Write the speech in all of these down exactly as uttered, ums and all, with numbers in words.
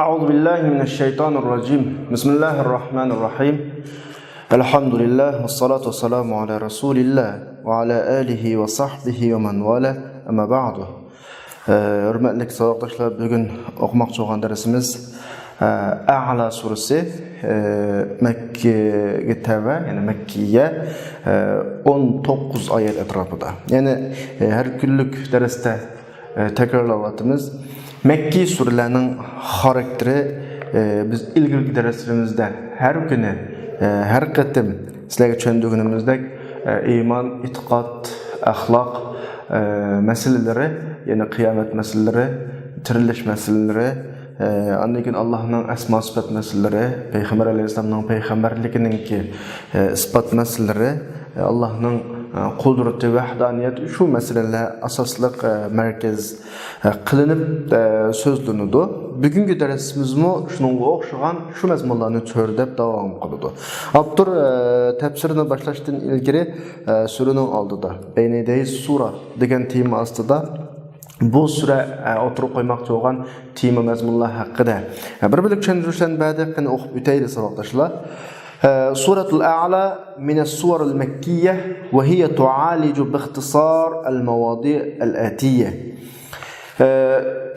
أعوذ بالله من الشيطان الرجيم. بسم الله الرحمن الرحيم. الحمد لله والصلاة والسلام على رسول الله وعلى آله وصحبه ومن والاه. أما بعد. ھۆرمەتلىك ساۋاقداشلار، بۈگۈن ئوقۇماقچى بولغان دەرسىمىز، ئەئلا سۈرىسى، مەككىگە تەۋە، يەنى مەككىيە، ئون توققۇز ئايەت ئەتراپىدا. يەنى، ھەر كۈنلۈك دەرستە تەكرارلاۋاتىمىز. مەككىي سۈرىلەرنىڭ خاراكتېرى، بىز ئىلگىرىكى دەرسلىرىمىزدە ھەر كۈنى، ھەر قېتىم سىلەرگە چۈشەندۈرگىنىمىزدەك، ئىمان، ئېتىقاد، ئەخلاق مەسىلىلىرى، يەنى قىيامەت مەسىلىلىرى، تىرىلىش مەسىلىلىرى، ئاندىن كېيىن ئاللاھنىڭ ئەسما سۈپەت مەسىلىلىرى، پەيغەمبەر ئەلەيھىسسالامنىڭ پەيغەمبەرلىكىنىڭكى ئىسپات مەسىلىلىرى، ئاللاھنىڭ قۇدرىتى، ۋەھدانىيەت، شۇ مەسىلىلەر ئاساسلىق مەركەز قىلىنىپ سۆزلىنىدۇ. بۈگۈنكى دەرسىمىزمۇ شۇنىڭغا ئوخشىغان شۇ مەزمۇنلارنى چۆرىدەپ داۋام قىلىدۇ. ئاپتور تەپسىرىنى باشلاشتىن ئىلگىرى سۈرىنىڭ ئالدىدا، بەينە يەدەي سۇرە دېگەن تېما ئاستىدا بۇ سۈرە، ئە، ئوتتۇرىغا قويماقچى بولغان تېما مەزمۇنلار ھەققىدە، ئە، بىر بۆلەك چۈشەندۈرۈشلەرنى بەردى. قېنى ئوقۇپ ئۆتەيلى، ساۋاقداشلار. ئە، سۇرەتۇل ئەئلا مىنەس سۇۋەرىل مەككىيە ۋە ھىيە تۇئالىجۇ بىختىسار ئەل مەۋادىئەل ئەتىيە. ئە،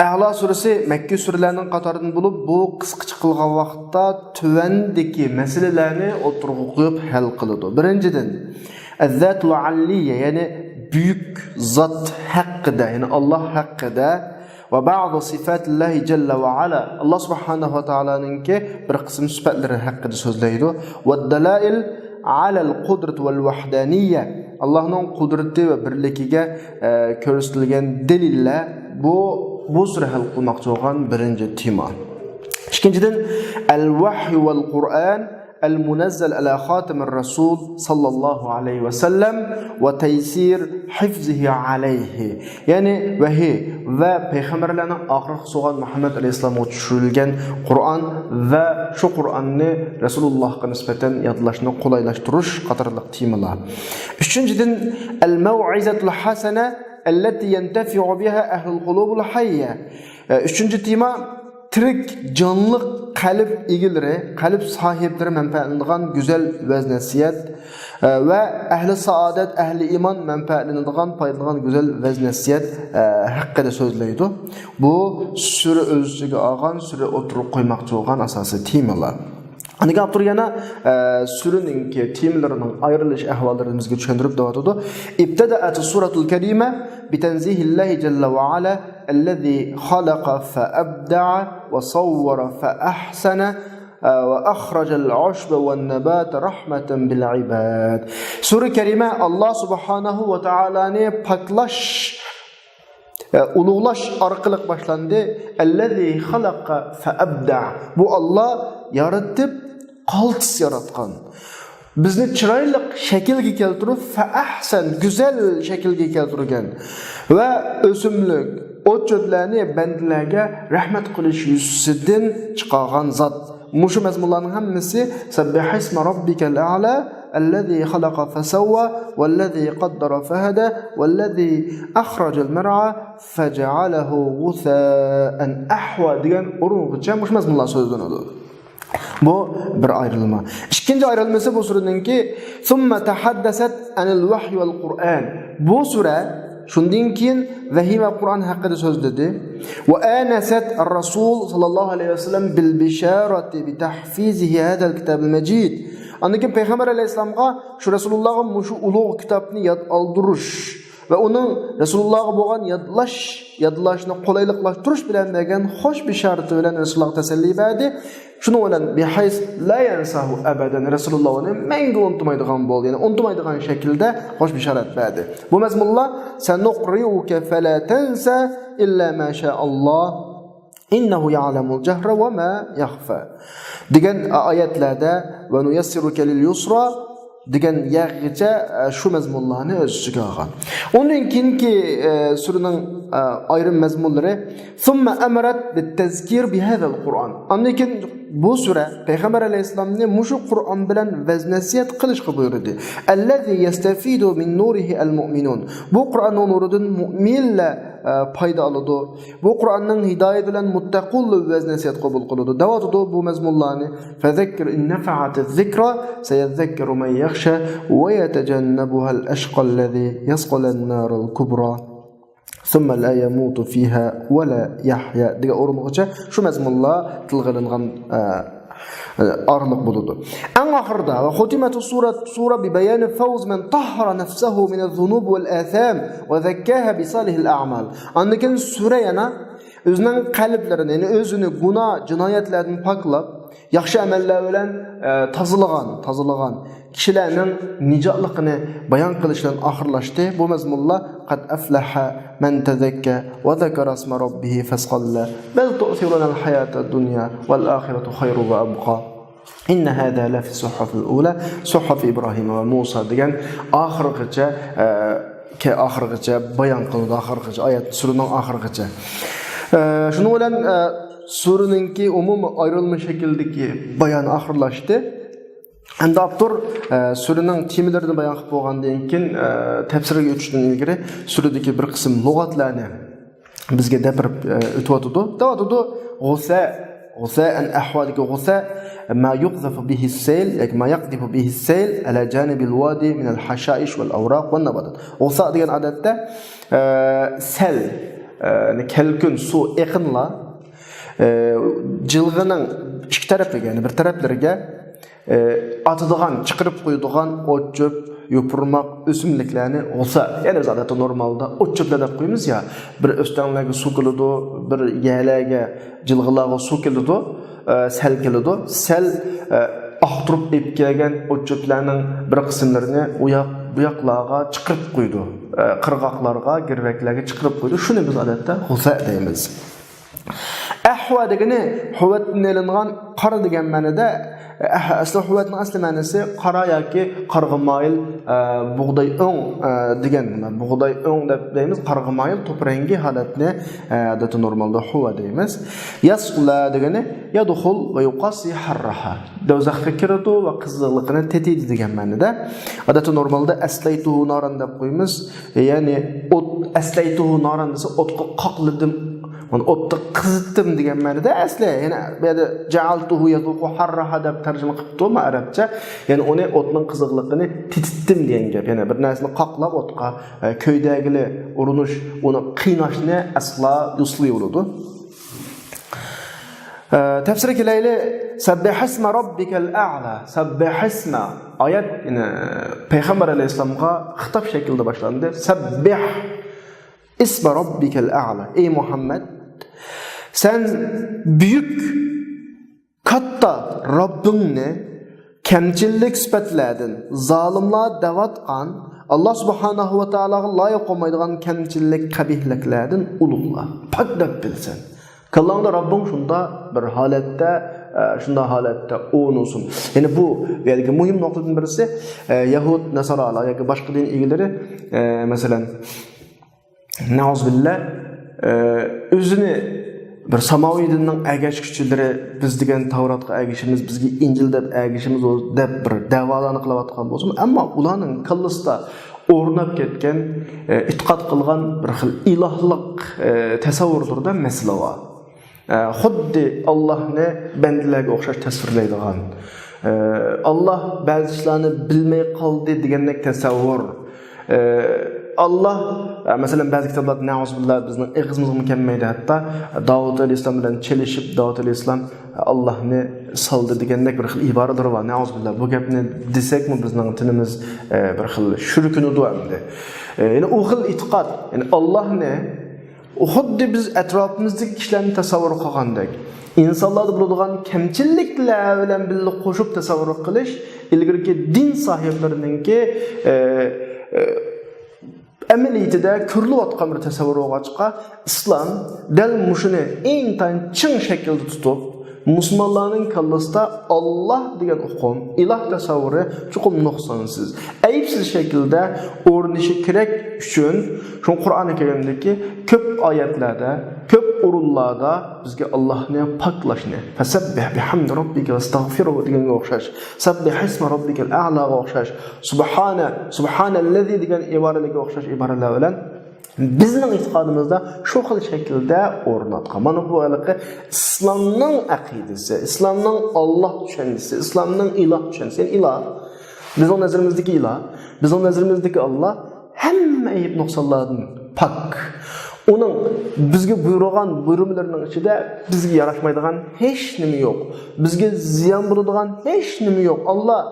ئەئلا سۈرىسى مەككىي سۈرىلەرنىڭ قاتارىدىن بولۇپ، بۇ قىسقىچە قىلغان ۋاقىتتا تۆۋەندىكى مەسىلىلەرنى ئوتتۇرىغا قويۇپ ھەل قىلىدۇ. بىرىنچىدىن، ئەززاتۇل ئالىيە، يەنى بۈيۈك زات ھەققىدە، يەنى ئاللاھ ھەققىدە، ۋە بەزى سىفاتىللاھى جەللە ۋە ئالا، ئاللاھ سۇبھانەھۇ ۋە تائالانىڭكى بىر قىسىم سۈپەتلىرى ھەققىدە سۆزلەيدۇ. ۋە دەلائىل ئالەل قۇدرەت ۋەل ۋەھدانىيە، ئاللاھنىڭ قۇدرىتى ۋە بىرلىكىگە، ئە، كۆرسىتىلگەن دەلىللەر. بۇ، بۇ سۈرە ھەل قىلماقچى بولغان بىرىنچى تېما. ئىككىنچىدىن، ئەل ۋەھيۇ ۋەل قۇرئان، ئەل مۇنەززەل ئەلا خاتىمىر رەسۇل ساللاللاھۇ ئەلەيھى ۋەسەللەم ۋە تەيسىر ھىفزىھى ئەلەيھى. يەنى ۋەھىي ۋە پەيغەمبەرلەرنىڭ ئاخىرقىسى بولغان مۇھەممەد ئەلەيھىسسالامغا چۈشۈرۈلگەن قۇرئان ۋە شۇ قۇرئاننى رەسۇلۇللاھقا نىسبەتەن يادلاشنى قولايلاشتۇرۇش قاتارلىق تېمىلار. ئۈچىنچىدىن، ئەل مەۋئىزەتۇل ھەسەنە ئەللەتى يەنتەفىئۇ بىھا ئەھلۇل قۇلۇبۇل ھەييە. ئە، ئۈچىنچى تېما، تىرىك، جانلىق قەلب ئىگىلىرى، قەلب ساھىبلىرى مەنپەئەتلىنىدىغان گۈزەل ۋەز-نەسىھەت، ئە، ۋە ئەھلى سائادەت، ئەھلى ئىمان مەنپەئەتلىنىدىغان، پايدىلىنىدىغان گۈزەل ۋەز-نەسىھەت، ئە، ھەققىدە سۆزلەيدۇ. بۇ سۈرە ئۆز ئىچىگە ئالغان، سۈرە ئوتتۇرىغا قويماقچى بولغان ئاساسىي تېمىلار. ئاندىن كېيىن ئاپتور يەنە، ئە، سۈرىنىڭكى تېمىلىرىنىڭ ئايرىلىش ئەھۋاللىرىنى بىزگە چۈشەندۈرۈپ دەۋاتىدۇ. ابتدأت السورة الكريمة بتنزيه الله جل وعلا الذي خلق فأبدع وصور فأحسن، ئە، وأخرج العشب والنبات رحمة بالعباد. سۈرە كەرىمە ئاللاھ سۇبھانەھۇ ۋە تائالانى پاكلاش، ئە، ئۇلۇغلاش ئارقىلىق باشلاندى. ئەللەزى خەلەقە فەئەبدەع. بۇ ئاللاھ يارىتىپ، قالتىس ياراتقان. بىزنى چىرايلىق شەكىلگە كەلتۈرۈپ، فەئەھسەن، گۈزەل شەكىلگە كەلتۈرگەن. ۋە ئۆسۈملۈك، ئوت-چۆپلەرنى بەندىلەرگە رەھمەت قىلىش يۈزىسىدىن چىقارغان زات. مۇشۇ مەزمۇنلارنىڭ ھەممىسى سەببىھىسمە رەببىكەل ئەئلا، ئەللەزى خەلەقە فەسەۋۋا، ۋەللەزى قەددەرە فەھەدە، ۋەللەزى ئەخرەجەل مەرئا، فەجەئەلەھۇ غۇسائەن ئەھۋا دېگەن ئورۇنغىچە مۇشۇ مەزمۇنلار سۆزلىنىدۇ. بۇ بىر ئايرىلما. ئىككىنچى ئايرىلمىسى بۇ سۈرىنىڭكى، ثم تحدثت عن الوحي والقرآن. بۇ سۈرە شۇندىن كېيىن ۋەھىي ۋە قۇرئان ھەققىدە سۆزلىدى. وآنست الرسول صلى الله عليه وسلم بالبشارة بتحفيظه هذا الكتاب المجيد. ئاندىن كېيىن پەيغەمبەر ئەلەيھىسسالامغا شۇ رەسۇلۇللاھقا مۇشۇ ئۇلۇغ كىتابنى ياد ئالدۇرۇش ۋە ئۇنىڭ رەسۇلۇللاھقا بولغان يادلاش، يادلاشنى قولايلىقلاشتۇرۇش بىلەن بەرگەن خوش بېشارىتى بىلەن رەسۇلۇللاھقا تەسەللى بەردى. شۇنىڭ بىلەن بىھەيس لا يەنساھۇ ئەبەدەن، رەسۇلۇللاھ ئۇنى مەڭگۈ ئۇنتۇمايدىغان بولدى، يەنى ئۇنتۇمايدىغان شەكىلدە خوش بېشارەت بەردى. بۇ مەزمۇنلار سەنۇقرىئۇكە فەلا تەنسا ئىللا ما شائاللاھ ئىننەھۇ يەئلەمۇل جەھرە ۋە ما يەخفا دېگەن ئايەتلەردە ۋە نۇيەسسىرۇكە لىل يۇسرا دېگەن يەرگىچە، ئە، شۇ مەزمۇنلارنى ئۆز ئىچىگە ئالغان. ئۇنىڭ كېيىنكى، ئە، سۈرىنىڭ، ئە، ئايرىم مەزمۇنلىرى، ثم أمرت بالتذكير بهذا القرآن. ئاندىن كېيىن بۇ سۈرە پەيغەمبەر ئەلەيھىسسالامنى مۇشۇ قۇرئان بىلەن ۋەز-نەسىھەت قىلىشقا بۇيرۇدى. الذي يستفيد من نوره المؤمنون. بۇ قۇرئاننىڭ نۇرىدىن مۇئمىنلەر ئە، پايدا ئالىدۇ. بۇ قۇرئاننىڭ ھىدايەت بىلەن مۇتتەقۇللا ۋەز نەسىھەت قوبۇل قىلىدۇ. دەۋاتىدۇ بۇ مەزمۇنلارنى. فذكر إن نفعت الذكرى سيذكر من يخشى ويتجنبها الأشقى الذي يصلى النار الكبرى ثم لا يموت فيها ولا يحيى دېگەن ئورۇنغىچە شۇ مەزمۇنلار تىلغا ئېلىنغان، ئە، ئارىلىق بولىدۇ. ئەڭ ئاخىرىدا، وختمت السورة ببيان فوز من طهر نفسه من الذنوب والآثام وزكاها بصالح الأعمال. ئاندىن كېيىن سۈرە يەنە ئۆزىنىڭ قەلبلىرىنى، يەنى ئۆزىنى گۇناھ، جىنايەتلەردىن پاكلاپ، ياخشى ئەمەللەر بىلەن، ئە، تازىلىغان، تازىلىغان كىشىلەرنىڭ نىجاتلىقىنى بايان قىلىش بىلەن ئاخىرلاشتى. بۇ مەزمۇنلار قد أفلح من تزكى وذكر اسم ربه فصلى بل تؤثرون الحياة الدنيا والآخرة خير وأبقى إن هذا لفي الصحف الأولى صحف إبراهيم وموسى دېگەن ئاخىرغىچە، ئە، كە-، ئاخىرغىچە بايان قىلىنىدۇ، ئاخىرغىچە، ئايەت سۈرىنىڭ ئاخىرغىچە. ئە، شۇنىڭ بىلەن، ئە، سۈرىنىڭكى ئومۇمىي ئايرىلما شەكلىدىكى بايان ئاخىرلاشتى. ئەمدى ئاپتور، ئە، سۈرىنىڭ تېمىلىرىنى بايان قىلىپ بولغاندىن كېيىن، ئە، تەپسىرگە ئۆتۈشتىن ئىلگىرى سۈرىدىكى بىر قىسىم لۇغەتلەرنى بىزگە دەپ بېرىپ، ئە، ئۆتۈۋاتىدۇ. دەۋاتىدۇ، غۇسە، غۇسە، ئەن ئەھۋادىكى غۇسە، ما يقذف به السيل ياكى ما يقذف به السيل على جانب الوادي من الحشائش والأوراق والنباتات. غۇسە دېگەن ئادەتتە، ئە، سەل، ئە، يەنى كەلكۈن، سۇ، ئېقىنلار، ئە، جىلغىنىڭ ئىككى تەرەپلىرىگە، يەنى بىر تەرەپلىرىگە ئاتىدىغان، چىقىرىپ قويىدىغان ئوت-چۆپ، يوپۇرماق، ئۆسۈملۈكلەرنى غۇسا، يەنى بىز ئادەتتە نورمالدا ئوت-چۆپلەر دەپ قويىمىز يا، بىر ئۆستەڭلەرگە سۇ كېلىدۇ، بىر يەرلەرگە، جىلغىلارغا سۇ كېلىدۇ، ئە، سەل كېلىدۇ. سەل، ئە، ئاختۇرۇپ ئېلىپ كەلگەن ئوت-چۆپلەرنىڭ بىر قىسىملىرىنى ئۇ ياق، بۇ ياقلارغا چىقىرىپ قويىدۇ. ئە، قىرغاقلارغا، گىرۋەكلەرگە چىقىرىپ قويىدۇ. شۇنى بىز ئادەتتە غۇسا دەيمىز. ئەھۋا دېگىنى ھۇۋەتتىن ئېلىنغان قارا دېگەن مەنىدە، ئەھ-، ئەسلى ھۇۋەتنىڭ ئەسلى مەنىسى قارا ياكى قارىغا مايىل، ئە، بۇغداي ئۆڭ، ئە، دېگەن، بۇغداي ئۆڭ دەپ دەيمىز، قارىغا مايىل توپرەڭگى ھالەتنى، ئە، ئادەتتە نورمالدا ھۇۋا دەيمىز. يەسلە دېگىنى يەدخۇل ۋە يۇقاسى ھەررەھا. دوزاخقا كىرىدۇ ۋە قىزىقلىقىنى تېتىيدۇ دېگەن مەنىدە. ئادەتتە نورمالدا ئەسلەيتۇھۇ ناران دەپ قويىمىز. يەنى ئوت، ئەسلەيتۇھۇ ناران دېسە، ئوتقا قاقلىدىم، مانا ئوتتا قىزىتتىم دېگەن مەنىدە ئەسلى. يەنى بۇ يەردە جەئەلتۇھۇ يەزۇقۇ ھەررەھا دەپ تەرجىمە قىپتۇ مەئرەبچە. يەنى ئۇنى ئوتنىڭ قىزىقلىقىنى تېتىتتىم دېگەن گەپ. يەنى بىر نەرسىنى قاقلاپ ئوتقا، ئە، كۆيدۈرگىلى ئۇرۇنۇش، ئۇنى قىيناشنى ئەسلا يۇسلى بولىدۇ. ئە، تەپسىرگە كېلەيلى. سەببىھىسمە رەببىكەل ئەئلا. سەببىھىسمە. ئايەت، يەنى، پەيغەمبەر ئەلەيھىسسالامغا خىتاب شەكلىدە باشلاندى. سەببىھ ئىسمە رەببىكەل ئەئلا. ئەي مۇھەممەد، سەن بۈيۈك، كاتتا رەببىڭنى كەمچىللىك سۈپەتلەردىن، زالىملار دەۋاتقان، ئاللا سۇبھانەھۇ ۋە تائالاغا لايىق بولمايدىغان كەمچىللىك، قەبىھلىكلەردىن ئۇلۇغلا، پاك دەپ بىلسەن. كاللاڭدا رەببىڭ شۇنداق بىر ھالەتتە، ئە، شۇنداق ھالەتتە ئۇنىسۇن. يەنى بۇ يەردىكى مۇھىم نۇقتىدىن بىرسى، ئە، يەھۇد، ناسارالار ياكى باشقا دىن ئىگىلىرى، ئە، مەسىلەن، نەئۇزۇبىللا، ئە، ئۆزىنى بىر ساماۋىي دىننىڭ ئەگەشكۈچىلىرى، بىز دېگەن تەۋراتقا ئەگىشىمىز، بىزگە ئىنجىل دەپ ئەگىشىمىز دەپ بىر دەۋالارنى قىلىۋاتقان بولسىمۇ، ئەمما ئۇلارنىڭ كاللىسىدا ئورناپ كەتكەن، ئە، ئېتىقاد قىلغان بىر خىل ئىلاھلىق، ئە، تەسەۋۋۇرلىرىدا مەسىلە بار. ئە، خۇددى ئاللاھنى بەندىلەرگە ئوخشاش تەسۋىرلەيدىغان، ئە، ئاللاھ بەزى ئىشلارنى بىلمەي قالدى دېگەندەك تەسەۋۋۇر. ئە، ئاللاھ، ئە، مەسىلەن، بەزى كىتابلاردا، نەئۇزۇبىللا، بىزنىڭ ئېغىزىمىزغىمۇ كەلمەيدۇ، ھەتتا داۋۇت ئەلەيھىسسالام بىلەن چېلىشىپ، داۋۇت ئەلەيھىسسالام ئاللاھنى سالدى دېگەندەك بىر خىل ئىبارىلىرى بار. نەئۇزۇبىللا، بۇ گەپنى دېسەكمۇ بىزنىڭ تېنىمىز، ئە، بىر خىل شۈركۈنىدۇ ئەمدى. ئە، يەنى ئۇ خىل ئېتىقاد، يەنى ئاللاھنى خۇددى بىز ئەتراپىمىزدىكى كىشىلەرنى تەسەۋۋۇر قىلغاندەك، ئىنسانلاردا بولىدىغان كەمچىللىكلەر بىلەن بىللە قوشۇپ تەسەۋۋۇر قىلىش ئىلگىرىكى دىن ساھىبلىرىنىڭكى، ئە، ئە، ئەمەلىيىتىدە كۆرۈلۈۋاتقان بىر تەسەۋۋۇر بولغاچقا، ئىسلام دەل مۇشۇنى ئىنتايىن چىڭ شەكىلدە تۇتۇپ، مۇسۇلمانلارنىڭ كاللىسىدا ئاللاھ دېگەن ئۇقۇم، ئىلاھ تەسەۋۋۇرى چوقۇم نۇقسانسىز، ئەيىبسىز شەكىلدە ئورنىشى كېرەك ئۈچۈن، شۇ قۇرئانى كەرىمدىكى كۆپ ئايەتلەردە، كۆپ ئورۇنلاردا بىزگە ئاللاھنى پاكلاشنى، فەسەببىھ بىھەمدى رەببىكە ۋەستەغفىرھۇ دېگەنگە ئوخشاش، سەببىھ ئىسمە رەببىكەل ئەئلاغا ئوخشاش، سۇبھانە، سۇبھانەللەزى دېگەن ئىبارىلەرگە ئوخشاش ئىبارىلەر بىلەن بىزنىڭ ئېتىقادىمىزدا شۇ خىل شەكىلدە ئورناتقان. مانا بۇ ھېلىقى ئىسلامنىڭ ئەقىدىسى، ئىسلامنىڭ ئاللاھ چۈشەنچىسى، ئىسلامنىڭ ئىلاھ چۈشەنچىسى. يەنى ئىلاھ، بىزنىڭ نەزىرىمىزدىكى ئىلاھ، بىزنىڭ نەزىرىمىزدىكى ئاللاھ ھەممە ئەيىب نۇقسانلاردىن پاك. ئۇنىڭ بىزگە بۇيرۇغان بۇيرۇملىرىنىڭ ئىچىدە بىزگە ياراشمايدىغان ھېچ نېمە يوق. بىزگە زىيان بولىدىغان ھېچ نېمە يوق. ئاللاھ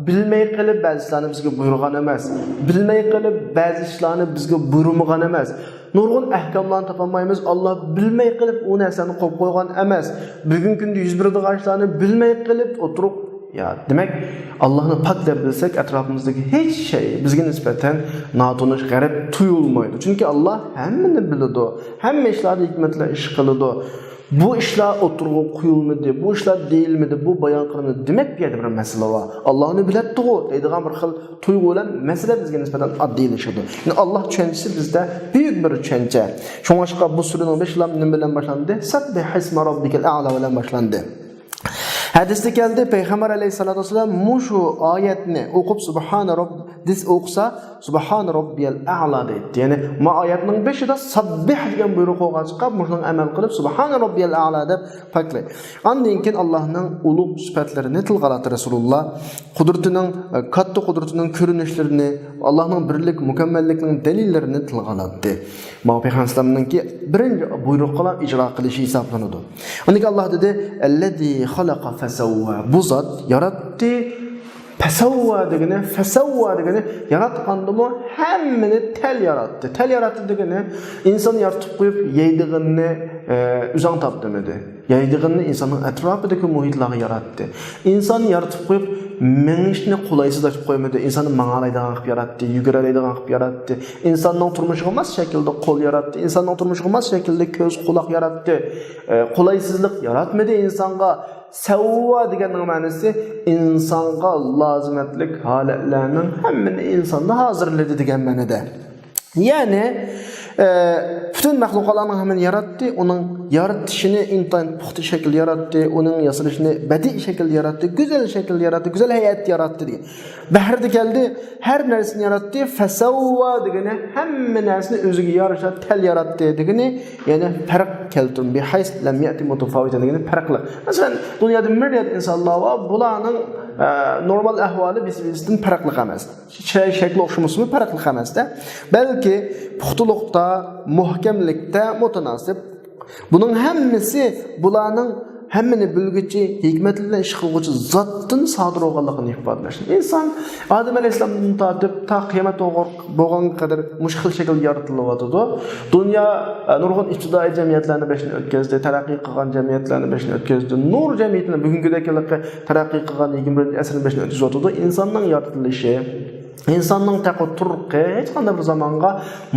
بىلمەي قېلىپ بەزى ئىشلارنى بىزگە بۇيرۇغان ئەمەس. بىلمەي قېلىپ بەزى ئىشلارنى بىزگە بۇيرۇمىغان ئەمەس. نۇرغۇن ئەھكاملارنى تاپالمايمىز. ئاللاھ بىلمەي قېلىپ ئۇ نەرسىلەرنى قويۇپ قويغان ئەمەس. بۈگۈنكى كۈندە يۈز بېرىدىغان ئىشلارنى بىلمەي قېلىپ ئوتتۇرىغا، يا، دېمەك، ئاللاھنى پاك دەپ بىلسەك، ئەتراپىمىزدىكى ھېچ شەي بىزگە نىسبەتەن ناتونۇش، غەرىب تۇيۇلمايدۇ. چۈنكى ئاللاھ ھەممىنى بىلىدۇ، ھەممە ئىشلاردا ھېكمەتلەر ئىش قىلىدۇ. بۇ ئىشلار ئوتتۇرىغا قويۇلمىدى، بۇ ئىشلار دېيىلمىدى، بۇ بايان قىلىنمىدى. دېمەك، بۇ يەردە بىر مەسىلە بار. ئاللاھنى بىلەتتىغۇ دەيدىغان بىر خىل تۇيغۇ بىلەن مەسىلە بىزگە نىسبەتەن ئاددىيلىشىدۇ. يەنى ئاللاھ چۈشەنچىسى بىزدە بۈيۈك بىر چۈشەنچە. شۇڭلاشقا بۇ سۈرىنىڭ بېشى نېمە بىلەن باشلاندى؟ سەببىھىسمە رەببىكەل ئەئلا بىلەن باشلاندى. ھەدىستە كەلدى، پەيغەمبەر ئەلەيھىسسالاتۇ ۋەسسالام مۇشۇ ئايەتنى ئوقۇپ، سۇبھانە رەب-، دېسە ئوقۇسا، سۇبھانە رەببىيەل ئەئلا دەيتتى. يەنى ما ئايەتنىڭ بېشىدا سەببىھ دېگەن بۇيرۇق بولغاچقا، مۇشۇنىڭ ئەمەل قىلىپ، سۇبھانە رەببىيەل ئەئلا دەپ پاكلىدى. ئاندىن كېيىن ئاللاھنىڭ ئۇلۇغ سۈپەتلىرىنى تىلغا ئالاتتى رەسۇلۇللا. قۇدرىتىنىڭ، كاتتا قۇدرىتىنىڭ كۆرۈنۈشلىرىنى، ئاللاھنىڭ بىرلىك، مۇكەممەللىكىنىڭ دەلىللىرىنى تىلغا ئالاتتى. ماۋۇ پەيغەمبەر ئەلەيھىسسالامنىڭكى بىرىنچى بۇيرۇققا ئىجرا قىلىشى ھېسابلىنىدۇ. ئۇنىڭكى ئاللاھ دېدى، ئەللەزى خەلەقە فەسەۋۋا. بۇ زات ياراتتى، پەسەۋۋا دېگىنى، فەسەۋۋا دېگىنى ياراتقاندىمۇ ھەممىنى تەل ياراتتى. تەل ياراتتى دېگىنى ئىنسان يارىتىپ قويۇپ يەيدىغىنىنى، ئە، ئۆزەڭ تاپ دېمىدى. يەيدىغىنىنى ئىنساننىڭ ئەتراپىدىكى مۇھىتلارغا ياراتتى. ئىنساننى يارىتىپ قويۇپ مېڭىشنى قولايسىزلىتىپ قويمىدى. ئىنساننى ماڭالايدىغان قىلىپ ياراتتى، يۈگۈرەلەيدىغان قىلىپ ياراتتى. ئىنساننىڭ تۇرمۇشىغا ماس شەكىلدە قول ياراتتى. ئىنساننىڭ تۇرمۇشىغا ماس شەكىلدە كۆز، قۇلاق ياراتتى. ئە، قولايسىزلىق ياراتمىدى ئىنسانغا. سەۋۋا دېگەننىڭ مەنىسى ئىنسانغا لازىمەتلىك ھالەتلەرنىڭ ھەممىنى ئىنساندا ھازىرلىدى دېگەن مەنىدە. يەنى، ئە، پۈتۈن مەخلۇقاتلارنىڭ ھەممىنى ياراتتى، ئۇنىڭ يارىتىشىنى ئىنتايىن پۇختا شەكىلدە ياراتتى، ئۇنىڭ ياسىلىشىنى بەدىئىي شەكىلدە ياراتتى، گۈزەل شەكىلدە ياراتتى، گۈزەل ھەيئەتتە ياراتتى دېگەن. بەھرىدە كەلدى، ھەر نەرسىنى ياراتتى، فەسەۋۋا دېگىنى ھەممە نەرسىنى ئۆزىگە يارىشا تەل ياراتتى دېگىنى، يەنى پەرق كەلتۈرۈم، بىھەيس لەم يەتى مۇتەفاۋىتەن دېگىنى پەرقلىق. مەسىلەن، دۇنيادا مىليارد ئىنسانلار بار، بۇلارنىڭ، ئە، نورمال ئەھۋالى بىرسى-بىرسىدىن پەرقلىق ئەمەس. شەي-، شەكلى ئوخشىمىسىمۇ پەرقلىق ئەمەس-دە. بەلكى پۇختىلىقتا، مۇھكەملىكتە مۇتاناسىپ. بۇنىڭ ھەممىسى بۇلارنىڭ ھەممىنى بىلگۈچى، ھېكمەتلىك بىلەن ئىش قىلغۇچى زاتتىن سادىر بولغانلىقىنى ئىپادىلەش. ئىنسان ئادەم ئەلەيھىسسالامدىن تارتىپ تا قىيامەت بولغانغا قەدەر مۇشۇ خىل شەكىلدە يارىتىلىۋاتىدۇ. دۇنيا، ئە، نۇرغۇن ئىپتىدائىي جەمئىيەتلەرنى بېشىدىن ئۆتكۈزدى، تەرەققىي قىلغان جەمئىيەتلەرنى بېشىدىن ئۆتكۈزدى. نۇر جەمئىيىتىنى بۈگۈنكىدەك ھېلىقى تەرەققىي قىلغان يىگىرمە بىرىنچى ئەسىرنى بېشىدىن ئۆتكۈزۈۋاتىدۇ. ئىنساننىڭ يارىتىلىشى، ئىنساننىڭ تەقۋا تۇرقى ھېچقانداق بىر زامانغا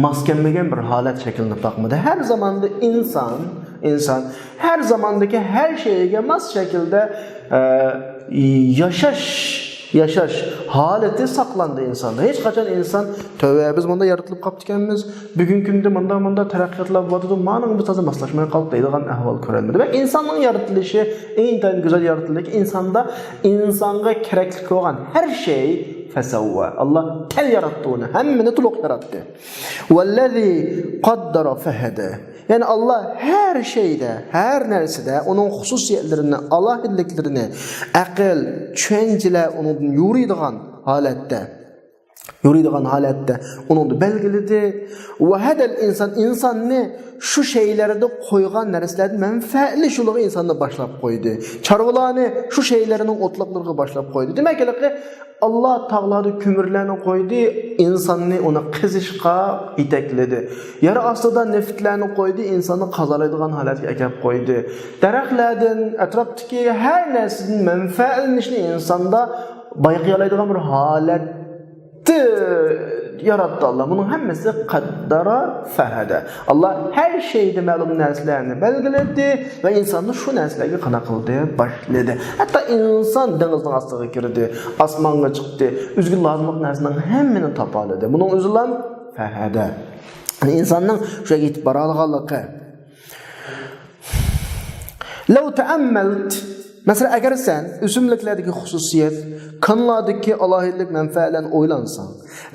ماس كەلمىگەن بىر ھالەت شەكىللىنىپ باقمىدى. ھەر زاماندا ئىنسان، ئىنسان ھەر زاماندىكى ھەر شەيگە ماس شەكىلدە، ئە، ياشاش، ياشاش ھالىتى ساقلاندى ئىنساندا. ھېچقاچان ئىنسان، تۆۋە، بىز مۇندا يارىتىلىپ قاپتىكەنمىز، بۈگۈنكى كۈندە مۇندا، مۇندا تەرەققىياتلار بولۇۋاتىدۇ، مانىڭ بىز تازا ماسلاشماي قالدۇق دەيدىغان ئەھۋال كۆرەلمىدى. دېمەك، ئىنساننىڭ يارىتىلىشى ئىنتايىن گۈزەل يارىتىلدىكى، ئىنساندا ئىنسانغا كېرەكلىك بولغان ھەر شەي فەسەۋۋا. ئاللا تەل ياراتتى ئۇنى، ھەممىنى تولۇق ياراتتى. ۋەللەزى قەددەرە فەھەدە. يەنى ئاللا ھەر شەيدە، ھەر نەرسىدە ئۇنىڭ خۇسۇسىيەتلىرىنى، ئالاھىدىلىكلىرىنى، ئەقىل، چۈشەنچىلەر ئۇنىڭدىن يورۇيدىغان ھالەتتە، يورۇيدىغان ھالەتتە ئۇنىڭدا بەلگىلىدى. ۋەھەدەل ئىنسان، ئىنساننى شۇ شەيلەردە قويغان نەرسىلەردىن مەنپەئەتلىنىش يولىغا ئىنساننى باشلاپ قويدى. چارۋىلارنى شۇ شەيلەرنىڭ ئوتلاقلىرىغا باشلاپ قويدى. دېمەك، ھېلىقى ئاللا تاغلاردا كۆمۈرلەرنى قويدى، ئىنساننى ئۇنى قېزىشقا يېتەكلىدى. يەر ئاستىدا نېفىتلەرنى قويدى، ئىنساننى قازالايدىغان ھالەتكە ئەكەپ قويدى. دەرەخلەردىن، ئەتراپتىكى ھەر نەرسىدىن مەنپەئەتلىنىشنى ئىنساندا بايقىيالايدىغان بىر ھالەتتە ياراتتى ئاللا. بۇنىڭ ھەممىسى قەددەرە فەھەدە. ئاللا ھەر شەيدە مەلۇم نەرسىلەرنى بەلگىلىدى ۋە ئىنساننى شۇ نەرسىلەرگە قانا قىلدى، باشلىدى. ھەتتا ئىنسان دېڭىزنىڭ ئاستىغا كىردى، ئاسمانغا چىقتى، ئۆزىگە لازىملىق نەرسىنىڭ ھەممىنى تاپالىدى. بۇنىڭ ئۆزىلا فەھەدە. يەنى ئىنساننىڭ شۇ يەرگە يېتىپ بارالىغانلىقى. لەۋ تەئەممەلت، مەسىلەن، ئەگەر سەن ئۆسۈملۈكلەردىكى خۇسۇسىيەت، كانلاردىكى ئالاھىدىلىك مەنپەئەتلەرنى ئويلانساڭ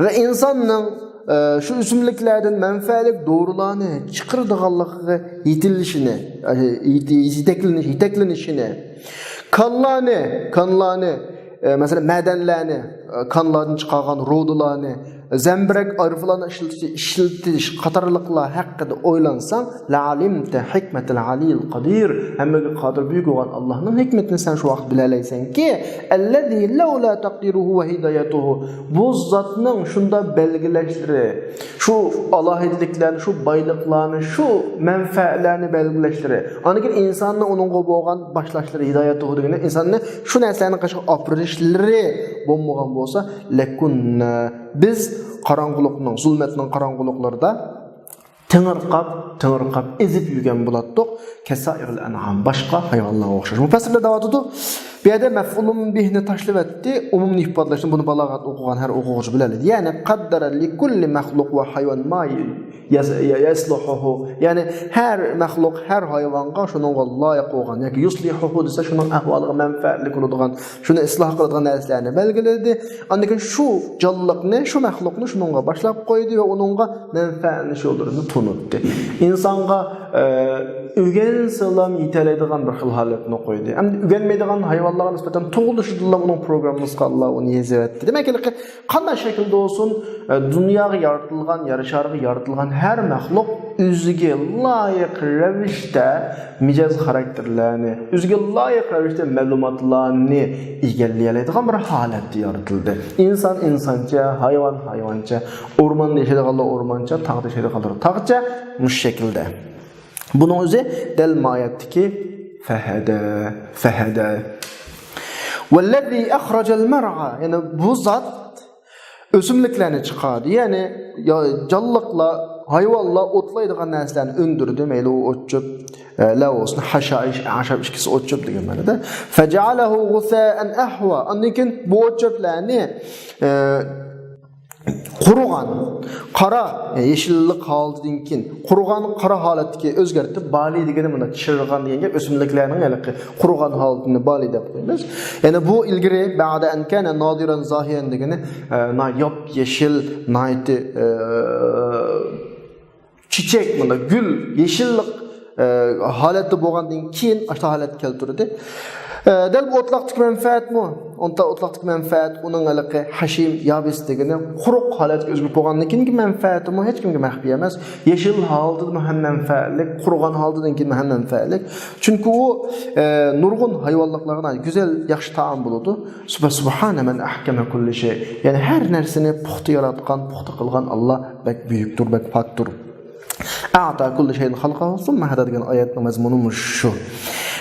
ۋە ئىنساننىڭ ئە، شۇ ئۆسۈملۈكلەردىن مەنپەئەتلىك دورىلارنى چىقىرىدىغانلىقىغا يېتىلىشىنى، ئە، يېتە-، يېتەكلىنىش-، يېتەكلىنىشىنى، كانلارنى، كانلارنى، ئە، مەسىلەن، مەدەنلەرنى، ئە، كانلاردىن چىقارغان رۇدىلارنى، زەمبىرەك ئارفىلارنى ئىشلىتىش، ئىشلىتىش قاتارلىقلار ھەققىدە ئويلانساڭ، لەئەلىمتە ھېكمەتەل ئەلىييىل قەدىر، ھەممىگە قادىر بۈيۈك بولغان ئاللاھنىڭ ھېكمىتىنى سەن شۇ ۋاقىت بىلەلەيسەنكى، ئەللەزى لەۋلا تەقدىرۇھۇ ۋە ھىدايەتۇھۇ، بۇ زاتنىڭ شۇنداق بەلگىلەشلىرى، شۇ ئالاھىدىلىكلەرنى، شۇ بايلىقلارنى، شۇ مەنپەئەتلەرنى بەلگىلەشلىرى، ئاندىن كېيىن ئىنساننى ئۇنىڭغا بولغان باشلاشلىرى، ھىدايەتۇھۇ دېگىنى ئىنساننى شۇ نەرسىلەرنىڭ قېشىغا ئاپىرىشلىرى بولمىغان بولسا، لەكۇننا، بىز قاراڭغۇلۇقنىڭ، زۇلمەتنىڭ قاراڭغۇلۇقلىرىدا تېڭىرقاپ، تېڭىرقاپ ئېزىپ يۈرگەن بولاتتۇق. كەسائىرىل ئەنئام، باشقا ھايۋانلارغا ئوخشاش. مۇپەسسىرلەر دەۋاتىدۇ، بۇ يەردە مەفئۇلۇن بىھنى تاشلىۋەتتى، ئومۇمنى ئىپادىلەشنى، بۇنى بالاغەت ئوقۇغان ھەر ئوقۇغۇچى بىلەلەيدۇ. يەنى قەددەرە لىكۇللى مەخلۇق ۋە ھايۋان ما يەس-، يەسلۇھۇھۇ. يەنى ھەر مەخلۇق، ھەر ھايۋانغا شۇنىڭغا لايىق بولغان، ياكى يۇسلىھۇھۇ دېسە، شۇنىڭ ئەھۋالىغا مەنپەئەتلىك بولىدىغان، شۇنى ئىسلاھ قىلىدىغان نەرسىلەرنى بەلگىلىدى. ئاندىن كېيىن شۇ جانلىقنى، شۇ مەخلۇقنى شۇنىڭغا باشلاپ قويدى ۋە ئۇنىڭغا مەنپەئەتلىنىش يوللىرىنى تونۇتتى. ئىنسانغا، ئە، ئۆگەنسىلا يېتەلەيدىغان بىر خىل ھالەتنى قويدى. ئەمدى ئۆگەنمەيدىغان ھايۋانلارغا نىسبەتەن تۇغۇلۇشىدىنلا ئۇنىڭ پروگراممىسىغا ئاللا ئۇنى يېزىۋەتتى. دېمەك، ھېلىقى قانداق شەكىلدە بولسۇن، ئە، دۇنياغا يارىتىلغان، يەر شارىغا يارىتىلغان ھەر مەخلۇق ئۆزىگە لايىق رەۋىشتە مىجەز خاراكتېرلەرنى، ئۆزىگە لايىق رەۋىشتە مەلۇماتلارنى ئىگىلىيەلەيدىغان بىر ھالەتتە يارىتىلدى. ئىنسان ئىنسانچە، ھايۋان ھايۋانچە، ئورماندا ياشايدىغانلار ئورمانچە، تاغدا ياشايدىغانلار تاغچە، مۇشۇ شەكىلدە. بۇنىڭ ئۆزى دەل ماھىيەتتىكى فەھەدە، فەھەدە. ۋەللەزى ئەخرەجەل مەرئا، يەنى بۇ زات ئۆسۈملۈكلەرنى چىقاردى. يەنى يا-، جانلىقلار، ھايۋانلار ئوتلايدىغان نەرسىلەرنى ئۈندۈردى. مەيلى ئۇ ئوت-چۆپ، ئە، لەر بولسۇن، ھەشائىش، ئەشاب ئىككىسى ئوت-چۆپ دېگەن مەنىدە. فەجەئەلەھۇ غۇسەئەن ئەھۋا. ئاندىن كېيىن بۇ ئوت-چۆپلەرنى، ئە، قۇرۇغان، قارا، يەنى يېشىللىق ھالىتىدىن كېيىن قۇرۇغان قارا ھالەتتىكى ئۆزگەرتىپ، بالىي دېگىنى مۇنداق چىرىغان دېگەن گەپ، ئۆسۈملۈكلەرنىڭ ھېلىقى قۇرۇغان ھالىتىنى بالىي دەپ قويىمىز. يەنى بۇ ئىلگىرى بەئدە ئەن كانە نادىرەن زاھىرەن دېگىنى، ئە، نا-، ياپيېشىل، ناھايىتى، ئە، چېچەك، مۇنداق گۈل، يېشىللىق، ئە، ھالەتتە بولغاندىن كېيىن ئاشۇنداق ھالەتكە كەلتۈردى. ئە، دەل بۇ ئوتلاقتىكى مەنپەئەتمۇ، ئونتا ئوتلاقتىكى مەنپەئەت، ئۇنىڭ ھېلىقى ھەشىم، يابىس دېگىنى قۇرۇق ھالەتكە ئۆزگىرىپ بولغاندىن كېيىنكى مەنپەئەتىمۇ ھېچكىمگە مەخپىي ئەمەس. يېشىل ھالىتىدىمۇ ھەم مەنپەئەتلىك، قۇرۇغان ھالىتىدىن كېيىنمۇ ھەم مەنپەئەتلىك. چۈنكى ئۇ، ئە، نۇرغۇن ھايۋانلىقلارغا گۈزەل، ياخشى تائام بولىدۇ. سۇبھا-، سۇبھانە مەن ئەھكەمە كۇللى شەي. يەنى ھەر نەرسىنى پۇختا ياراتقان، پۇختا قىلغان ئاللا بەك بۈيۈكتۇر، بەك پاكتۇر. ئەئتا كۇللى شەيئىن خەلقەھۇ سۇممە ھەدە دېگەن ئايەتنىڭ مەزمۇنى مۇشۇ.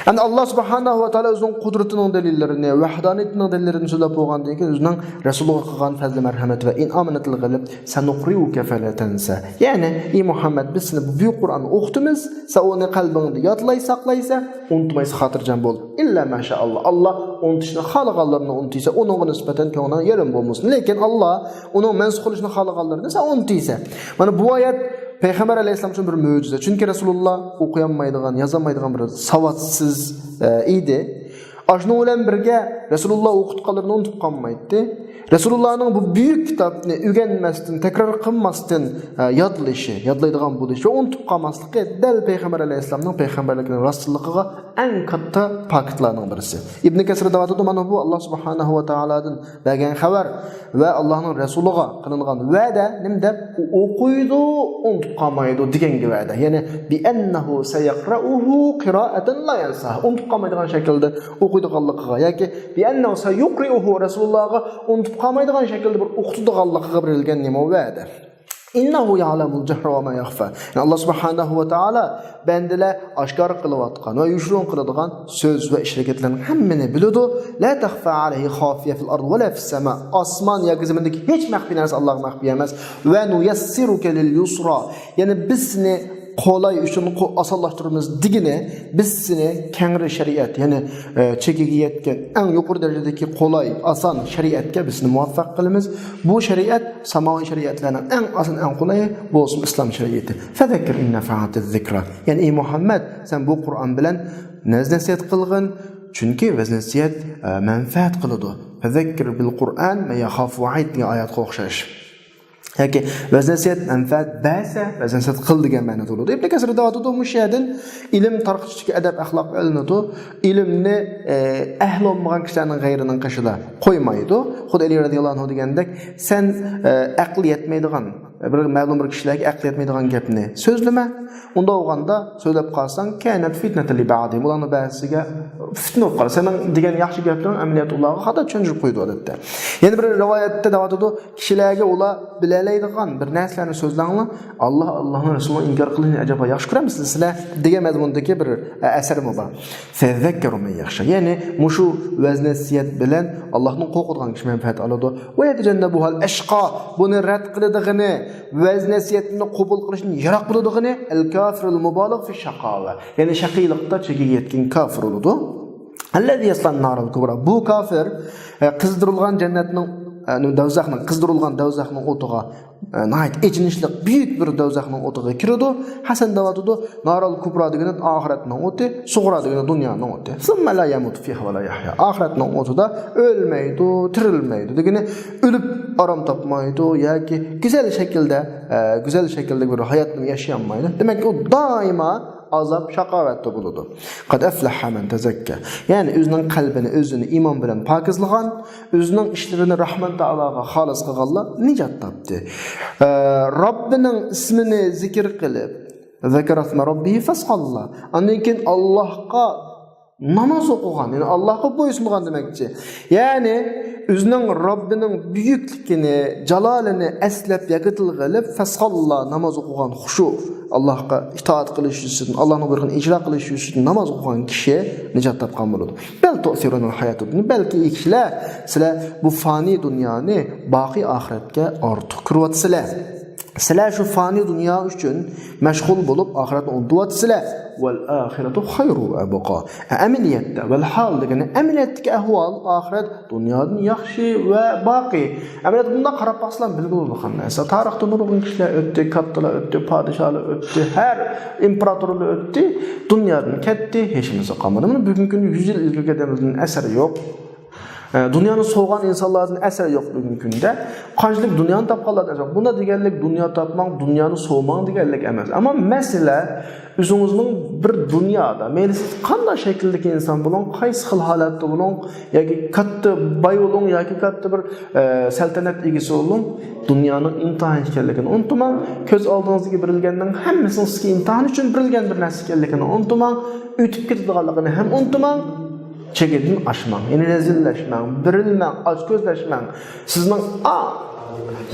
يەنى ئاللا سۇبھانەھۇ ۋە تائالا ئۆزىنىڭ قۇدرىتىنىڭ دەلىللىرىنى، ۋەھدانىيىتىنىڭ دەلىللىرىنى سۆزلەپ بولغاندىن كېيىن، ئۆزىنىڭ رەسۇلىغا قىلغان پەزلى مەرھەمىتى ۋە ئىنئامىنى تىلغا ئېلىپ، سەنۇقرىئۇكە فەلە تەنسە. يەنى، ئى مۇھەممەد، بىز سېنى بۇ بۈيۈك قۇرئاننى ئوقۇتىمىز، سەن ئۇنى قەلبىڭدە يادلاي ساقلايسەن، ئۇنتۇمايسەن، خاتىرجەم بول. ئىللا ماشائاللا. ئاللا ئۇنتۇشنى خالىغانلىرىنى ئۇنتۇيسەن، ئۇنىڭغا نىسبەتەن كۆڭلۈڭ يېرىم بولمىسۇن. لېكىن ئاللا ئۇنىڭ مەنسۇخ قىلىشنى خالىغانلىرىنى سەن ئۇنتۇيسەن. مانا بۇ ئايەت پەيغەمبەر ئەلەيھىسسالام ئۈچۈن بىر مۆجىزە. چۈنكى رەسۇلۇللا ئوقۇيالمايدىغان، يازالمايدىغان بىر ساۋاتسىز، ئە، ئىدى. ئاشۇنىڭ بىلەن بىرگە رەسۇلۇللا ئوقۇتقانلىرىنى ئۇنتۇپ قالمايتتى. رەسۇلۇللانىڭ بۇ بۈيۈك كىتابنى ئۆگەنمەستىن، تەكرار قىلماستىن، ئە، يادلىشى، يادلايدىغان بولۇشى ۋە ئۇنتۇپ قالماسلىقى دەل پەيغەمبەر ئەلەيھىسسالامنىڭ پەيغەمبەرلىكىنى راستلىقىغا ئەڭ كاتتا پاكىتلارنىڭ بىرسى. ئىبن كەسىر دەۋاتىدۇ، مانا بۇ ئاللا سۇبھانەھۇ ۋە تائالادىن بەرگەن خەۋەر ۋە ئاللانىڭ رەسۇلىغا قىلىنغان ۋەدە نېمە دەپ، ئۇ ئوقۇيدۇ، ئۇنتۇپ قالمايدۇ دېگەنگە ۋەدە. يەنى، بىئەننەھۇ سەيەقرەئۇھۇ قىرائەتەن لا يەنساھ. ئۇنتۇپ قالمايدىغان شەكىلدە ئوقۇيدىغانلىقىغا ياكى بىئەننەھۇ سەيۇقرىئۇھۇ رەسۇلۇللاغا ئۇنتۇپ قالمايدىغان شەكىلدە بىر ئوقۇتىدىغانلىقىغا بېرىلگەن نېمە ۋەدە. ئىننەھۇ يەئلەمۇل جەھرە ۋە ما يەخفا. يەنى ئاللا سۇبھانەھۇ ۋە تائالا بەندىلەر ئاشكارا قىلىۋاتقان ۋە يوشۇرۇن قىلىدىغان سۆز ۋە ئىش-ھەرىكەتلەرنىڭ ھەممىنى بىلىدۇ. لا تەخفا ئەلەيھى خافىيە فىل ئارض ۋە لا فىس سەما. ئاسمان ياكى زېمىندىكى ھېچ مەخپىي نەرسە ئاللاغا مەخپىي ئەمەس. ۋە نۇيەسسىرۇكە لىل يۇسرا. يەنى بىز سېنى قولاي ئۈچۈن قو-، ئاسانلاشتۇرىمىز دېگىنى، بىز سېنى كەڭرى شەرىئەت، يەنى، ئە، چېكىگە يەتكەن ئەڭ يۇقىرى دەرىجىدىكى قولاي، ئاسان شەرىئەتكە بىز سېنى مۇۋەپپەق قىلىمىز. بۇ شەرىئەت ساماۋىي شەرىئەتلەرنىڭ ئەڭ ئاسان، ئەڭ قولايى بولسىمۇ ئىسلام شەرىئىتى. فەزەككىر ئىن نەفەئەتىز زىكرا. يەنى، ئەي مۇھەممەد، سەن بۇ قۇرئان بىلەن ۋەز-نەسىھەت قىلغىن، چۈنكى ۋەز-نەسىھەت، ئە، مەنپەئەت قىلىدۇ. فەزەككىر بىل قۇرئان مەن يەخافۇ ۋەئىد دېگەن ئايەتكە ئوخشاش. ياكى ۋەز-نەسىھەت مەنپەئەت بەرسە، ۋەز-نەسىھەت قىل دېگەن مەنىدە بولىدۇ. ئىبن كەسىر دەۋاتىدۇ، مۇشۇ يەردىن ئىلىم تارقىتىشتىكى ئەدەپ ئەخلاق ئېلىنىدۇ. ئىلىمنى، ئە، ئەھلى بولمىغان كىشىلەرنىڭ غەيرىنىڭ قېشىدا قويمايدۇ. خۇددى ئەلى رەزىياللاھۇ ئەنھۇ دېگەندەك، سەن، ئە، ئەقلى يەتمەيدىغان، بىر مەلۇم بىر كىشىلەرگە ئەقلى يەتمەيدىغان گەپنى سۆزلىمە. ئۇنداق بولغاندا سۆزلەپ قالساڭ، كانت فتنة لبعضهم، ئۇلارنىڭ بەزىسىگە پىتنە بولۇپ قالار. سېنىڭ دېگەن ياخشى گەپلىرىڭ ئەمەلىيەتتە ئۇلارغا خاتا چۈشەندۈرۈپ قويىدۇ ئادەتتە. يەنە بىر رىۋايەتتە دەۋاتىدۇ، كىشىلەرگە ئۇلار بىلەلەيدىغان بىر نەرسىلەرنى سۆزلەڭلار، ئاللا، ئاللانىڭ رەسۇلىنىڭ ئىنكار قىلىشىنى ئەجەبا ياخشى كۆرەمسىلەر سىلەر دېگەن مەزمۇندىكى بىر، ئە، ئەسەرمۇ بار. سيذكر من يخشى. يەنى مۇشۇ ۋەز-نەسىھەت بىلەن ئاللاھتىن قورقىدىغان كىشى مەنپەئەت ئالىدۇ. ويتجنبها الأشقى. بۇنى رەت قىلىدىغىنى، ۋەز-نەسىھەتنى قوبۇل قىلىشتىن يىراق بولىدىغىنى، الكافر المبالغ في الشقاوة. يەنى شەقىيلىقتا چېكىگە يەتكەن كافىر بولىدۇ. الذي يصلى النار الكبرى. بۇ كافىر، ئە، قىزدۇرۇلغان جەننەتنىڭ، ئە، دوزاخنىڭ، قىزدۇرۇلغان دوزاخنىڭ ئوتىغا، ئە، ناھايىتى ئېچىنىشلىق بۈيۈك بىر دوزاخنىڭ ئوتىغا كىرىدۇ. ھەسەن دەۋاتىدۇ، نارال كۇبرا دېگىنى ئاخىرەتنىڭ ئوتى، سۇغرا دېگىنى دۇنيانىڭ ئوتى. ثم لا يموت فيها ولا يحيا. ئاخىرەتنىڭ ئوتىدا ئۆلمەيدۇ، تىرىلمەيدۇ دېگىنى، ئۆلۈپ ئارام تاپمايدۇ ياكى گۈزەل شەكىلدە، ئە، گۈزەل شەكىلدە بىر ھاياتنى ياشىيالمايدۇ. دېمەك، ئۇ دائىما ئازاب، شاقاۋەتتە بولىدۇ. قد أفلح من تزكى. يەنى ئۆزىنىڭ قەلبىنى، ئۆزىنى ئىمان بىلەن پاكىزلىغان، ئۆزىنىڭ ئىشلىرىنى رەھمان تائالاغا خالىس قىلغانلار نىجات تاپتى. ئە، رەببىنىڭ ئىسمىنى زىكىر قىلىپ، ذكر اسم ربه فصلى. ئاندىن كېيىن ئاللاھقا ناماز ئوقۇغان، يەنى ئاللاھقا بويسۇنغان دېمەكچى. يەنى ئۆزىنىڭ رەببىنىڭ بۈيۈكلۈكىنى، جالالىنى ئەسلەپ ياكى تىلغا ئېلىپ، فصلى، ناماز ئوقۇغان، خۇشۇ، ئاللاھقا ئىتائەت قىلىش يۈزىسىدىن، ئاللاھنىڭ بۇيرۇقىنى ئىجرا قىلىش يۈزىسىدىن ناماز ئوقۇغان كىشى نىجات تاپقان بولىدۇ. بل تؤثرون الحياة الدنيا. بەلكى ئى كىشىلەر، سىلەر بۇ فانىي دۇنيانى باقىي ئاخىرەتكە ئارتۇق كۆرۈۋاتىسىلەر. سىلەر شۇ فانىي دۇنيا ئۈچۈن مەشغۇل بولۇپ، ئاخىرەتنى ئۇنتۇۋاتىسىلەر. والآخرة خير وأبقى. ئەمەلىيەتتە، ۋەلھال دېگىنى ئەمەلىيەتتىكى ئەھۋال، ئاخىرەت دۇنيادىن ياخشى ۋە باقىي. ئەمەلىيەتتە بۇنداق قاراپ باقسىلا بىلگىلى بولىدىغان نەرسە. تارىختا نۇرغۇن كىشىلەر ئۆتتى، كاتتىلار ئۆتتى، پادىشاھلار ئۆتتى، ھەر ئىمپېراتورلار ئۆتتى، دۇنيادىن كەتتى، ھېچنېمىسى قالمىدى. مانا بۈگۈنكى كۈندە يۈز يىل ئىلگىرىكى ئادەملەردىن ئەسەر يوق. ئە، دۇنيانى سوغان ئىنسانلاردىن ئەسەر يوق بۈگۈنكى كۈندە. قانچىلىك دۇنيانى تاپقانلاردىن ئەسەر يوق. بۇنداق دېگەنلىك دۇنيا تاپماڭ، دۇنيانى سوۋماڭ دېگەنلىك ئەمەس. ئەمما مەسىلە ئۆزىڭىزنىڭ بىر دۇنيادا، مەيلى سىز قانداق شەكىلدىكى ئىنسان بولۇڭ، قايسى خىل ھالەتتە بولۇڭ، ياكى كاتتا باي بولۇڭ، ياكى كاتتا بىر، ئە، سەلتەنەت ئىگىسى بولۇڭ، دۇنيانىڭ ئىمتىھان ئىكەنلىكىنى ئۇنتۇماڭ. كۆز ئالدىڭىزدىكى بېرىلگەننىڭ ھەممىسىنىڭ سىزگە ئىمتىھان ئۈچۈن بېرىلگەن بىر نەرسە ئىكەنلىكىنى ئۇنتۇماڭ. ئۆتۈپ كېتىدىغانلىقىنى ھەم ئۇنتۇماڭ. چېگرىدىن ئاشماڭ، يەنى رەزىللەشمەڭ، بېرىلمەڭ، ئاچكۆزلەشمەڭ. سىزنىڭ، ئا،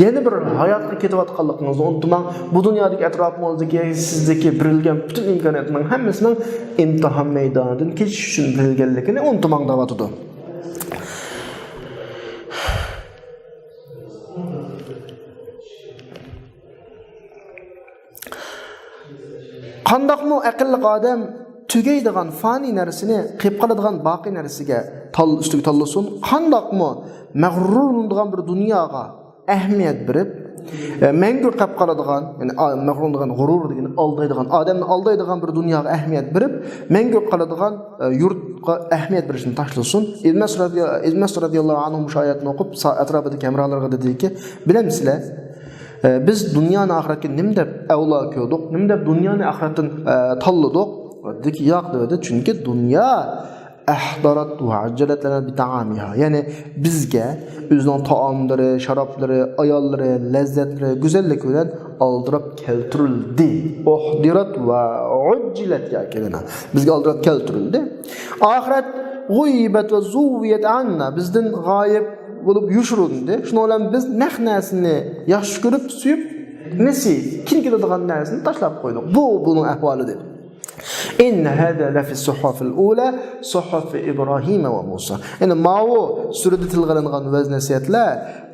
يەنە بىر ھاياتقا كېتىۋاتقانلىقىڭىزنى ئۇنتۇماڭ. بۇ دۇنيادىكى ئەتراپىڭىزدىكى، سىزدىكى بېرىلگەن پۈتۈن ئىمكانىيەتنىڭ ھەممىسىنىڭ ئىمتىھان مەيدانىدىن كېچىش ئۈچۈن بېرىلگەنلىكىنى ئۇنتۇماڭ دەۋاتىدۇ. قانداقمۇ ئەقىللىق ئادەم تۈگەيدىغان فانىي نەرسىنى قېلىپ قالىدىغان باقىي نەرسىگە تال-، ئۈستىگە تاللىسۇن؟ قانداقمۇ مەغرۇرلىنىدىغان بىر دۇنياغا ئەھمىيەت بېرىپ، ئە، مەڭگۈ قېلىپ قالىدىغان، يەنى، ئا-، مەغرۇرلىنىدىغان، غۇرۇر دېگىنى ئالدايدىغان، ئادەمنى ئالدايدىغان بىر دۇنياغا ئەھمىيەت بېرىپ، مەڭگۈ قېلىپ قالىدىغان، ئە، يۇرتقا ئەھمىيەت بېرىشنى تاشلىسۇن. ئىبن مەسئۇد رەزىيال-، ئىبن مەسئۇد رەزىياللاھۇ ئەنھۇ مۇشۇ ئايەتنى ئوقۇپ، سا-، ئەتراپىدىكى ھەمراھلىرىغا دېدىكى، بىلەمسىلەر، ئە، بىز دۇنيانى ئاخىرەتكە نېمە دەپ ئەۋلا كۆردۇق، نېمە دەپ دۇنيانى ئاخىرەتتىن، ئە، تاللىدۇق؟ دېدىكى، ياق، دېدى. چۈنكى دۇنيا أحضرت وعجلت لنا بطعامها. يەنى بىزگە ئۆزىنىڭ تائاملىرى، شارابلىرى، ئاياللىرى، لەززەتلىرى، گۈزەللىكى بىلەن ئالدىراپ كەلتۈرۈلدى. أحضرت وعجلت ياكى لنا. بىزگە ئالدىراپ كەلتۈرۈلدى. ئاخىرەت غۇيبەت وزويت عنا. بىزدىن غايىب بولۇپ يوشۇرۇندى. شۇنىڭ بىلەن بىز نەق نەرسىنى ياخشى كۆرۈپ، سۆيۈپ، نەسى، كېيىن كېلىدىغان نەرسىنى تاشلاپ قويدۇق. بۇ، بۇنىڭ ئەھۋالى دېدى. إن هذا لفي الصحف الأولى صحف إبراهيم وموسى. يەنى ماۋۇ سۈرىدە تىلغا ئېلىنغان ۋەز-نەسىھەتلەر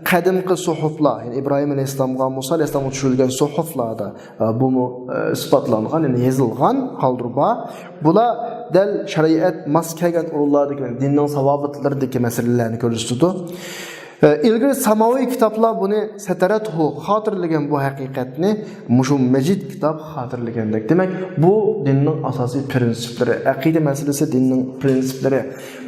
قەدىمكى سوھۇفلار، يەنى ئىبراھىم ئەلەيھىسسالامغا، مۇسا ئەلەيھىسسالامغا چۈشۈرۈلگەن سوھۇفلاردا، ئە، بۇمۇ، ئە، ئىسپاتلانغان، يەنى يېزىلغان، قالدۇرۇپ بار. بۇلار دەل شەرىئەت ماس كەلگەن ئورۇنلاردىكى، دىننىڭ ساۋابىتلىرىدىكى، دىننىڭ ساۋابىتلىرىدىكى مەسىلىلەرنى كۆرسىتىدۇ. ئىلگىرى ساماۋىي كىتابلار بۇنى سترته، خاتىرىلىگەن بۇ ھەقىقەتنى مۇشۇ مەجىد كىتاب خاتىرىلىگەندەك. دېمەك، بۇ دىننىڭ ئاساسىي پرىنسىپلىرى، ئەقىدە مەسىلىسى دىننىڭ پرىنسىپلىرى،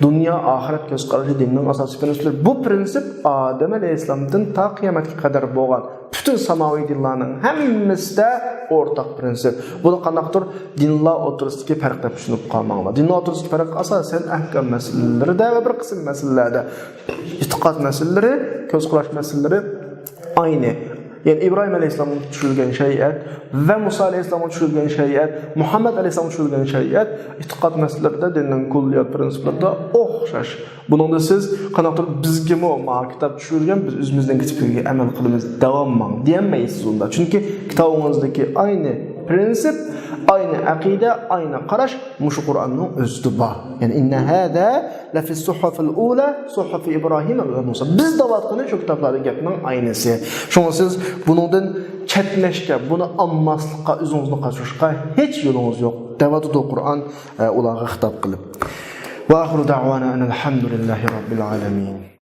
دۇنيا ئاخىرەت كۆز قارىشى دىننىڭ ئاساسىي پرىنسىپلىرى. بۇ پرىنسىپ ئادەم ئەلەيھىسسالامدىن تا قىيامەتكە قەدەر بولغان پۈتۈن ساماۋىي دىنلارنىڭ ھەممىسىدە ئورتاق پرىنسىپ. بۇنى قانداقتۇر دىنلار ئوتتۇرىسىدىكى پەرق دەپ چۈشىنىپ قالماڭلار. دىنلار ئوتتۇرىسىدىكى پەرق ئاساسەن ئەھكام مەسىلىلىرىدە ۋە بىر قىسىم مەسىلىلەردە، ئېتىقاد مەسىلىلىرى، كۆز قاراش مەسىلىلىرى ئاينى. يەنى ئىبراھىم ئەلەيھىسسالامغا چۈشۈرۈلگەن شەرىئەت ۋە مۇسا ئەلەيھىسسالامغا چۈشۈرۈلگەن شەرىئەت، مۇھەممەد ئەلەيھىسسالامغا چۈشۈرۈلگەن شەرىئەت ئېتىقاد مەسىلىلىرىدە، دىننىڭ كۇللىيات پرىنسىپلىرىدا ئوخشاش. بۇنىڭدا سىز قانداقتۇر بىزگىمۇ ما كىتاب چۈشۈرگەن، بىز ئۆزىمىزنىڭ كىتابىغا ئەمەل قىلىمىز، دەۋامماڭ دېيەلمەيسىز ئۇندا. چۈنكى كىتابىڭىزدىكى ئاينى پرىنسىپ، ئاينى ئەقىدە، ئاينى قاراش مۇشۇ قۇرئاننىڭ ئۆزىدە بار. يەنى إن هذا لفي الصحف الأولى صحف إبراهيم وموسى. بىز دەۋاتقىنى شۇ كىتابلاردىكى گەپنىڭ ئاينىسى. شۇڭا سىز بۇنىڭدىن چەتنەشكە، بۇنى ئالماسلىققا، ئۆزىڭىزنى قاچۇرۇشقا ھېچ يولىڭىز يوق. دەۋاتىدۇ قۇرئان، ئە، ئۇلارغا خىتاب قىلىپ. وآخر دعوانا أن الحمد لله رب العالمين.